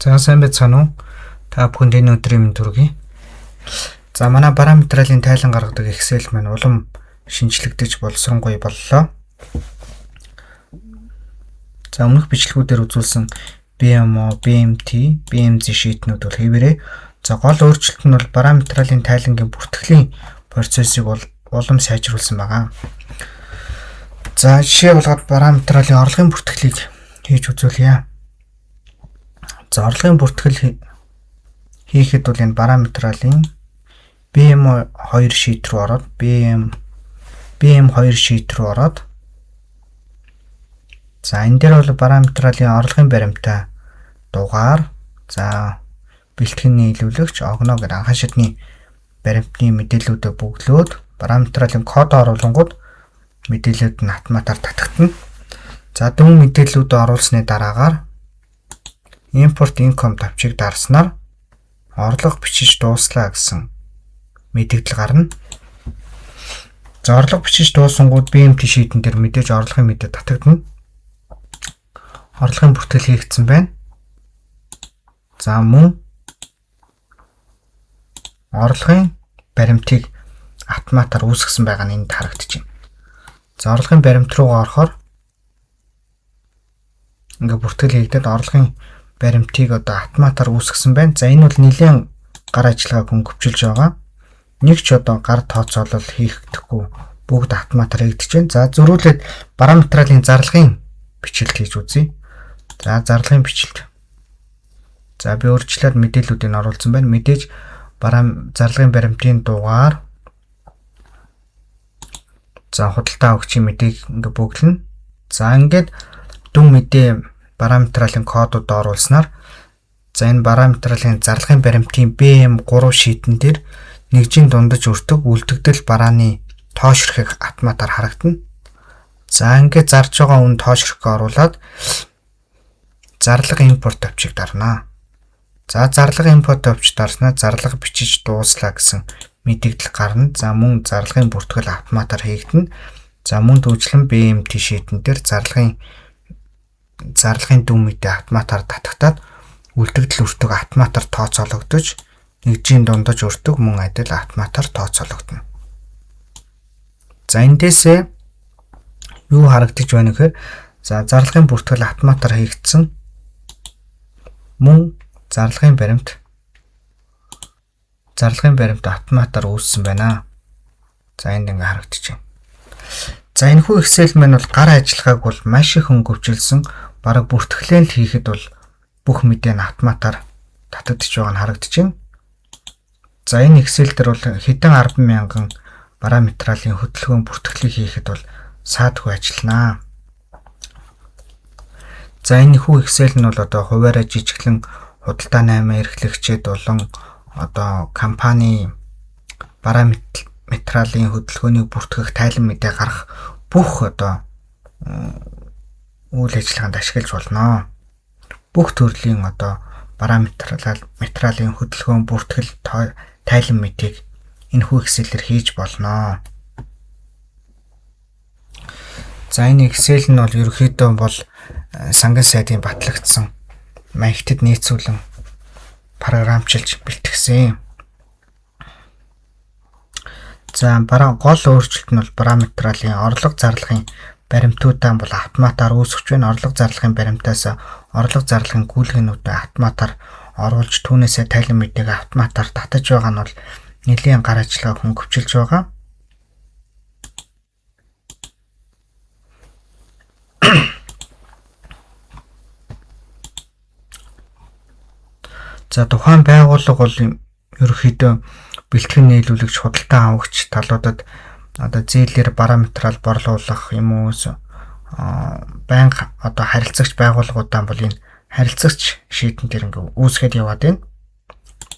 За сайн байцгаана уу? Та бүхэнд энэ өдрийн мэнд хүргэе. За манай бараметралын тайлан гаргадаг Excel маань улам шинжлэгдэж боловсронгуй боллоо. За өмнөх бичлэгүүдээр үзүүлсэн BMO, BMT, BMZ sheet-нүүд бол хэвээрээ. За гол өөрчлөлт нь бол бараметралын тайлангийн бүртгэлийн процессыг бол улам сайжруулсан байгаа. За жишээ болгоод бараметралын орлогын бүртгэлийг хийж үзүүлье. За орлогын бүртгэл хийхэд бол энэ бараметралын BM2 sheet рүү ороод BM2 sheet рүү ороод за энэ дээр бол бараметралын орлогын баримтаа дугаар, за бэлтгэн нийлүүлэгч, огноо гэдэг анхан шатны баримтны мэдээллүүдээ бөглөөд параметралын код оруулангууд мэдээлэлүүд нь автоматар татагтана. За дүн мэдээллүүдээ оруулсны дараагаар import income тавчийг дарснаар орлого бичиж дууслаа гэсэн мэдэгдэл гарна. За орлого бичиж дуусангууд BMT sheet-эн дээр мэдээж орлогын мэдээ татагдана. Орлогын бүртгэл хийгдсэн байна. За мөн орлогын баримтыг автоматар үүсгэсэн байгаа нь энд харагдаж байна. За орлогын баримт руугаа орохоор ингээ бүртгэл хийгдээд орлогын баримтыг одоо автоматар үүсгэсэн байна. За энэ бол нэлээд гар ажиллагааг хөнгөвчилж байгаа. Нэг ч одоо гар тооцоолол хийхдэггүй бүгд автоматар хийгдэж байна. За зөрүүлээд параметралын зарлагын бичлэлт хийж үзье. За зарлагын бичлэлт. За би өөрчлөлт мэдээллүүдийг оруулсан байна. Мэдээж зарлагын баримтын дугаар, за худалдаа авагчийн мэдээг ингээ бөглөнө. За ингээд дүн мэдээ параметралын кодууд оруулснаар за энэ параметралын зарлагын баримтын BM3 sheet-эн дээр нэгжийн дундаж өртөг үлдэгдэл барааны тоош эрхэг автоматар харагдана. За ингээд зарж байгаа үн тоош эрхээ оруулаад зарлага импорт товчийг дарнаа. За зарлага импорт товч дарснаа зарлага бичиж дууслаа гэсэн мэдэгдэл гарна. За мөн зарлагын бүртгэл автоматар хийгдэнэ. За мөн төвчлэн BMT sheet-эн дээр зарлагын дүн мэдээ автоматар татагтаад үлдэгдэл өртөг автоматар тооцоологдож нэгжийн дундаж өртөг мөн адил автоматар тооцоологдоно. За эндээсээ юу харагдаж байна гэхээр за зарлагын бүртгэл автоматар хийгдсэн, мөн зарлагын баримт автоматар үүссэн байна. За энд ингээ харагдаж байна. За энэхүү Excel маань бол гар ажиллагааг бол маш их хөнгөвчилсөн, бараг бүртгэлээ л хийхэд бол бүх мэдээ нь автоматар татагдж байгаа нь харагдаж байна. За энэ Excel дээр бол хэдэн 10,000 параметралын хөдөлгөөн бүртгэлийг хийхэд бол саадгүй ажилланаа. За энэхүү Excel нь бол одоо хуваараа жижиглэн худалдаа 8 эрхлэгчид болон одоо компани параметралын хөдөлгөөнийг бүртгэх тайлан мэдээ гарах бүх одоо үйл ажиллагаанд ашиглаж болно. Бүх төрлийн одоо параметралын хөдөлгөөн бүртгэл тайлан мэдээг энэхүү Excel-ээр хийж болно. За энэ Excel нь бол ерөнхийдөө бол санган сайдын батлагдсан маягтад нийцүүлэн програмчилж бэлтгэсэн. За гол өөрчлөлт нь бол параметралын орлого зарлагын баримтуудаа бол автоматар үүсгэж байна. Орлого зарлагын баримтаас орлого зарлагын гүйлгэнүүдээ автоматар оруулж түүнээсээ тайлан мэдээг автоматар татаж байгаа нь бол нэлээн гар ажиллагааг хөнгөвчилж байгаа. За тухайн байгууллага бол ерөнхийдөө бэлтгэн нийлүүлэгч, худалдан авагч талуудад одоо зээлээр параметрал борлуулах юм уу байнга одоо харилцагч байгууллагуудаа бол энэ харилцагч sheet-эн дээр ингээ үүсгээд яваад байна.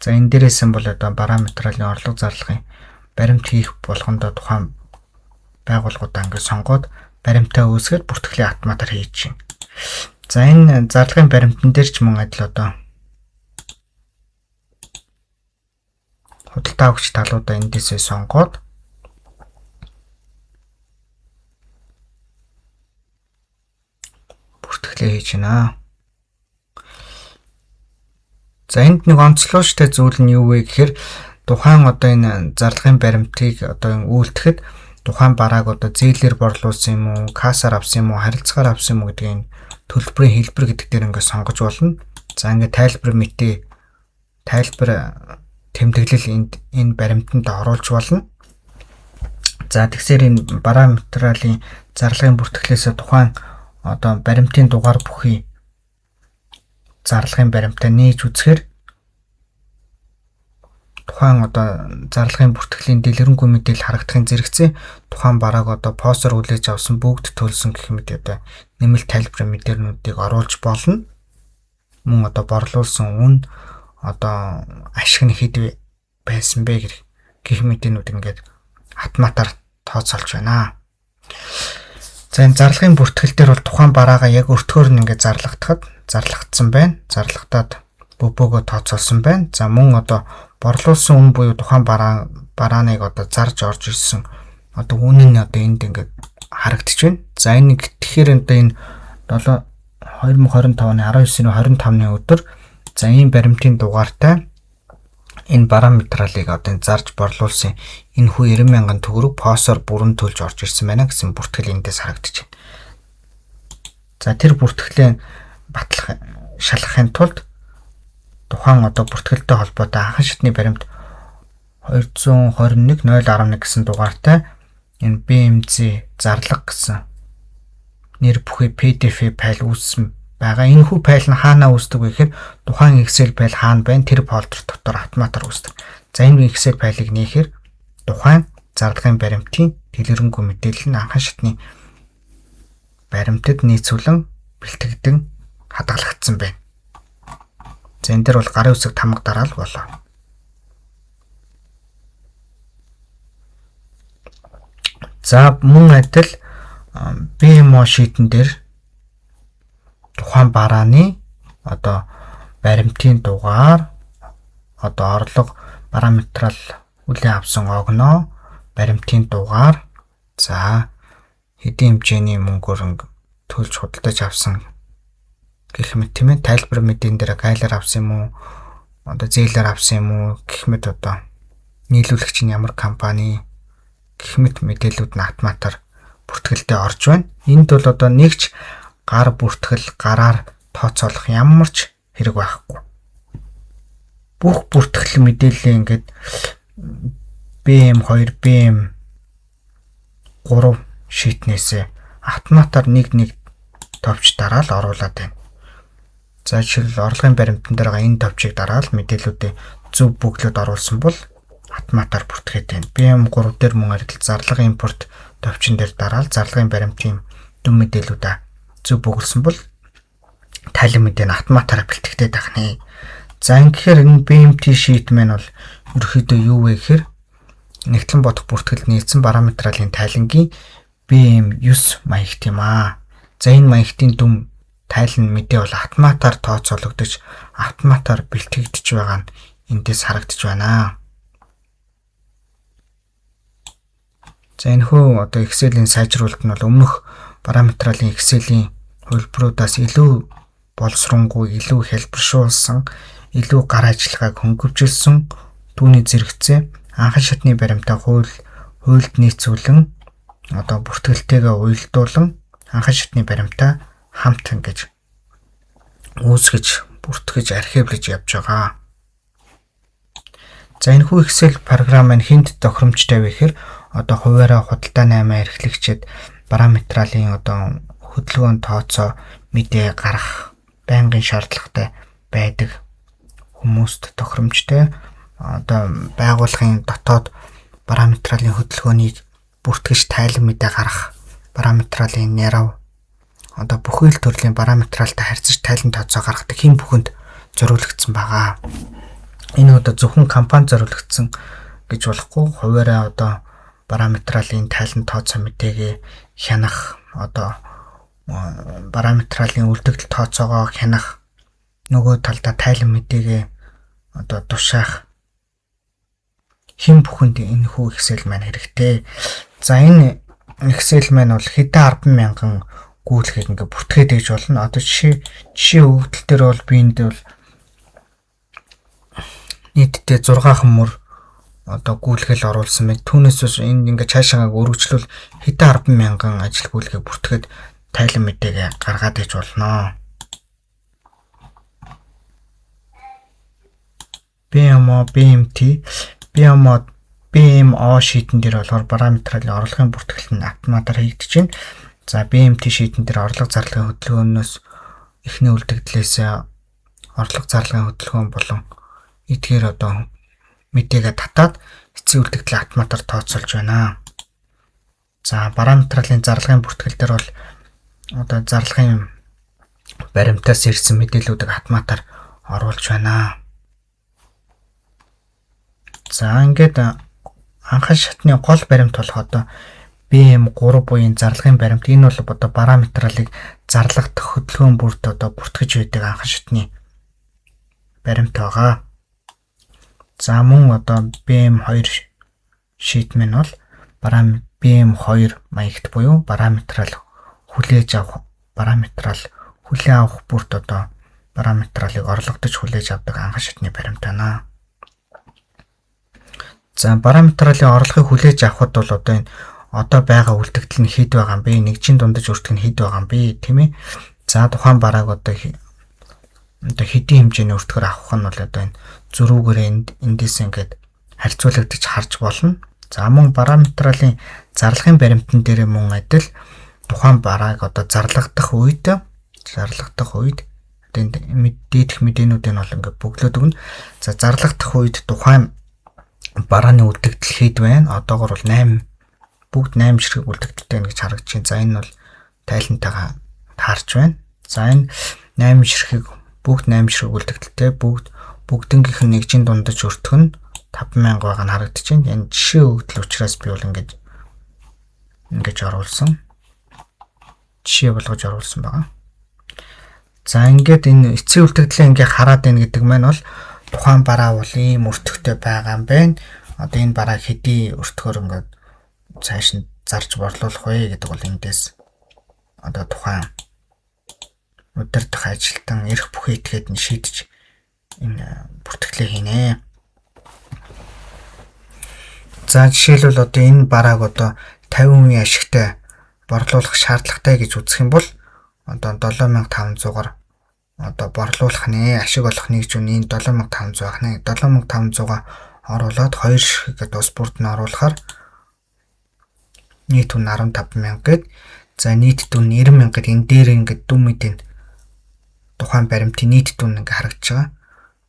За энэ дээрээс нь бол одоо параметралын орлого зарлагын баримт хийх болгондоо тухайн байгууллагуудаа ингээ сонгоод баримтаа үүсгээд бүртгэлээ автоматар хийж байна. За энэ зарлагын баримтан дээр ч мөн адил одоо худалдаа авагч талуудаа эндээсээ сонгоод бүртгэлээ хийж байна. За, энд нэг онцлогтой зүйл нь юу вэ гэхээр тухайн одоо энэ зарлагын баримтыг одоо үйлдэхэд тухайн барааг одоо зээлээр борлуулсан юм уу, кассаар авсан юм уу, харилцаагаар авсан юм уу гэдгийг энэ төлбөрийн хэлбэр гэдэг дээр ингээд сонгож болно. За, ингээд тайлбар мэдээ, тайлбар тэмдэглэл энд энэ баримтанд оруулж болно. За, тэгсээр энэ бараа материалын зарлагын бүртгэлээс тухайн одоо баримтын дугаар бүхий зарлагын баримтаа нээж үзэхээр тухайн одоо зарлагын бүртгэлийн дэлгэрэнгүй мэдээлэл харагдахын зэрэгцээ тухайн барааг одоо POS оор хүлээж авсан, бүгд төлсөн гэх мэт одоо нэмэлт тайлбарын мэдээллүүдийг оруулж болно. Мөн одоо борлуулсан үн, одоо ашиг нь хэд байсан бэ гэх мэтээнүүд ингээд автоматар тооцоолж байна. За, энэ зарлагын бүртгэл дээр бол тухайн бараагаа яг өртгөөр нь ингээд зарлагдахад зарлагдсан байна. Зарлагдаад бөбөөгөө тооцоолсон байна. За, мөн одоо борлуулсан үн буюу тухайн барааныг одоо зарж орж ирсэн одоо үн нь одоо энд ингээд харагдаж байна. За, энэ тэгэхээр одоо энэ 7 2025 оны 19-ны 25-ны өдөр за ийм баримтын дугаартай энэ бараа материалыг одоо энэ зарж борлуулсан энэ хүү 90 мянган төгрөг POS оор бүрэн төлж орж ирсэн байна гэсэн бүртгэл эндээс харагдаж байна. За, тэр бүртгэлээ батлах, шалгахын тулд тухайн одоо бүртгэлтэй холбоотой анхан шатны баримт 221 011 гэсэн дугаартай энэ BMZ зарлага гэсэн нэр бүхий PDF файл үүссэн байгаа. Энэ хүү файл нь хаанаа үүсдэг вэ гэхээр тухайн Excel файл хаана байна, тэр folder дотор автоматар үүсдэг. За, энэ Excel файлыг нээхээр тухайн зарлагын баримтын дэлгэрэнгүй мэдээлэл нь анхан шатны баримтад нийцүүлэн бэлтгэгдэн хадгалагдсан байна. За, энэ дээр бол гарын үсэг, тамга дараал болоо. За, мөн адил BMO sheet эн дээр тухайн барааны одоо баримтын дугаар, одоо орлого, бараа материал хүлээн авсан огноо, баримтын дугаар, за хэдийн хэмжээний мөнгөөр төлж худалдаж авсан гэх мэт, тийм ээ, тайлбар мэдээн дээр гайлаар авсан юм уу, одоо зээлээр авсан юм уу гэх мэт, одоо нийлүүлэгч нь ямар компани гэх мэт мэдээлүүд нь автоматар бүртгэлдээ орж байна. Энд бол одоо нэгч гар бүртгэл, гараар тооцоолох ямар ч хэрэг байхгүй. Бүх бүртгэл мэдээлэлээ ингээд BM2, BM3 sheet нээсээ автоматар нэг нэг товч дараал оруулаад байна. За, жишээлбэл, орлогын баримтан дээр байгаа энэ товчийг дараал мэдээллүүдээ зөв бөглөөд оруулсан бол автоматар бүртгээд байна. BM3 дээр мөн адил зарлага импорт товчин дээр дараал зарлагын баримтын дүн мэдээллүүдээ зөв бөглөсөн бол тайлан мэдээ нь автоматар бэлтгэгдээд байх нэ. За, ингэхээр энэ BMT sheet маань бол ерөөхдөө юу вэ гэхээр нягтлан бодох бүртгэлд нийцсэн бараа материалын тайлангийн BM9 маягт юм аа. За, энэ маягтын дүн тайлан мэдээ бол автоматар тооцоологдож, автоматар бэлтгэгдэж байгаа нь эндээс харагдаж байна. За, энэхүү одоо Excel-ийн сайжруулалт нь бол өмнөх бараа материалын Excel-ийн хувилбаруудаас илүү боловсронгуй, илүү хялбаршуулсан, илүү гар ажиллагааг хөнгөвжүүлсэн, түүний зэрэгцээ анхан шатны баримтаа хуульд нийцүүлэн, одоо бүртгэлтэйгээ уялдуулан анхан шатны баримтаа хамт ингэж үүсгэж, бүртгэж, архивлаж явж байгаа. За, энэхүү Excel програм маань хэнд тохиромжтой вэ гэхээр одоо хувиараа худалдаа 8 эрхлэгчид, бараа материалын одоо хөдөлгөөн тооцоо мэдээ гаргах байнгын шаардлагатай байдаг хүмүүст тохиромжтой. Одоо байгууллагын дотоод бараа материалын хөдөлгөөнийг бүртгэж тайлан мэдээ гаргах, бараа материалын нярав, одоо бүхэл төрлийн бараа материалтай харьцаж тайлан тооцоо гаргадаг хэн бүхэнд зориулагдсан байгаа. Энэ одоо зөвхөн компани зориулагдсан гэж болохгүй, хувиараа одоо бараа материалын тайлан тооцоо мэдээгээ хянах, одоо бараа материалын үлдэгдэл тооцоогоо хянах, нөгөө талдаа тайлан мэдээгээ одоо тушаах хэн бүхэнд энэ хүү Excel маань хэрэгтэй. За, энэ Excel маань бол хэдэн 10 мянган гүйлгээг ингээ бүртгээд ээж болно. Одоо жишээ өгөгдөл дээр бол би энд бол Нийтдээ 6 мөр одоо гүйлгэл оруулсан байна. Түүнээс биш энд ингээд цаашаа өргөжлөл хэдэн 10 мянган ажил гүйлгээ бүртгэхэд тайлан мэдээгээ гаргаад иж болно. BMO, BMT, BMO, BMO sheet эн дээр болохоор бараа материалын орлогын бүртгэл нь автоматар хийгдэж байна. За, BMT sheet эн дээр орлого зарлагын хөдөлгөөнөөс эхний үлдэгдлээс орлого зарлагын хөдөлгөөн болон эдгээр одоо мэдээгээ татаад эцсийн үлдэгдлээ автоматар тооцоолж байна. За, бараа материалын зарлагын бүртгэл дээр бол одоо зарлагын баримтаас ирсэн мэдээллүүдийг автоматар оруулж байна. За, ингээд анхан шатны гол баримт болох одоо BM3 буюу зарлагын баримт, энэ бол одоо бараа материалыг зарлагдах хөдөлгөөн бүрт одоо бүртгэж байдаг анхан шатны баримт байгаа. За, мөн одоо BM2 sheet маань бол бараа BM2 маягт буюу бараа материал хүлээж авах, бараа материал хүлээн авах бүрт одоо бараа материалыг орлогдож хүлээж авдаг анхан шатны баримт байна. За, бараа материалын орлогыг хүлээж авахд бол одоо энэ одоо байгаа үлдэгдэл нь хэд байгаа юм бэ? Нэгжийн дундаж өртөг нь хэд байгаа юм бэ? Тийм ээ. За, тухайн барааг одоо хэдийн хэмжээний өртгөр авах нь бол одоо энэ зөрүүгээр энд эндээс ингээд харьцуулагдаж харж болно. За, мөн бараа материалын зарлагын баримтан дээр мөн адил тухайн барааг одоо зарлагдах үед одоо энд дээдх мэдээнүүдийг нь бол ингээд бөглөөд өгнө. За, зарлагдах үед тухайн барааны үлдэгдэл хэд байна? Одоогор бол 8, бүгд 8 ширхэг үлдэгдэлтэй байна гэж харагдаж байна. За, энэ бол тайлантайгаа таарч байна. За, энэ 8 ширхэг, бүгд 8 ширхэг үлдэгдэлтэй, бүгднгийнх нь нэгжийн дундаж өртөх нь 5000 байгаа нь харагдаж байна. Энэ жишээ өгөгдөл учраас би бол ингэж оруулсан. Жишээ болгож оруулсан байгаа. За, ингээд энэ эцсийн үлдэгдлээ ингээ хараад байна гэдэг маань бол тухайн бараа бол ийм өртөгтэй байгаа юм байна. Одоо энэ бараа хэдий өртгөөр ингээд цааш нь зарж борлуулах вэ гэдэг бол эндээс одоо тухайн удирдах ажилтан эрх бүхий этгээд нь шийдэж энэ бүртгэлээ хийнэ. За, жишээлбэл одоо энэ барааг одоо 50% ашигтай борлуулах шаардлагатай гэж үзэх юм бол одоо 7500-аар одоо борлуулах нэ, ашиг олох нэг үн энэ 7500 байх нэ. 7500-а оруулаад 2 ширхэг ус бүрд нь оруулахаар нийт үн 15,000 гээд, за, нийт дүн 90,000 гээд, энэ дээр ингээд дүн мэдэн тухайн баримтын нийт дүн ингээ харагдаж байгаа.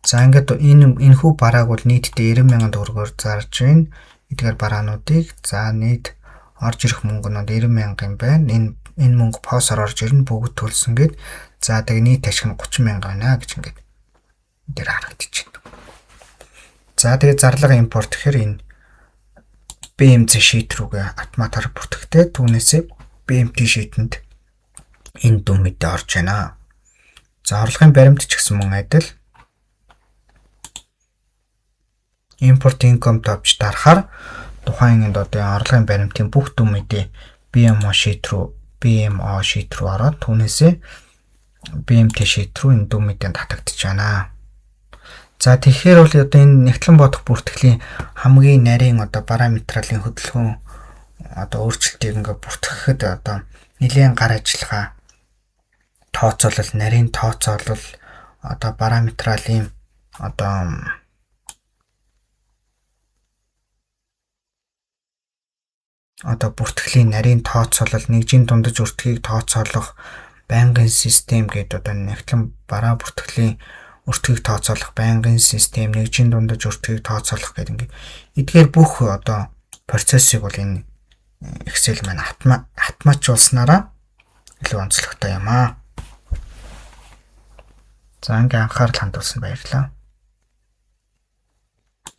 За, ингээд энэ энэхүү барааг бол нийтдээ 90,000 төгрөгөөр зарж байна. Эдгээр бараануудыг, за, нийт орж ирэх мөнгө нь 90,000 юм байна. Энэ мөнгө POS оор орж ирнэ, бүгд төлсөн гээд, за, тэгээ нийт ашиг нь 30,000 байна гэж ингээд дээр харагдаж байна. За, тэгээ зарлага импорт гэхээр энэ BMC sheet рүүгээ автоматар бүртгэхдээ түүнээсээ BMT sheet энд энэ дүн мэдээ орж байна. За, орлогын баримт ч гэсэн мөн адил import income товч дарахаар тухайн энд одоо орлогын баримтын бүх дүн мэдээ BMO sheet рүү ороод түүнээсээ BMT sheet рүү энэ дүн мэдээ татагдчих байна. За, тэгэхээр бол одоо энэ нягтлан бодох бүртгэлийн хамгийн нарийн одоо бараа материалын хөдөлгөөн одоо өөрчлөлтийг ингээ бүртгэхэд одоо нэлээн гар ажиллагаа тооцоолол, нарийн тооцоолол, одоо бараа материалын одоо бүртгэлийн нарийн тооцоолол, нэгжийн дундаж өртгийг тооцоолох байнгын систем гэдэг, одоо нягтлан бараа бүртгэлийн өртгийг тооцоолох байнгын систем, нэгжийн дундаж өртгийг тооцоолох гэдэг ингээд эдгээр бүх одоо процессыг бол энэ Excel маань автоматжуулснараа илүү онцлогтой юм аа. За, ингээ анхаарал хандуулсан баярлалаа.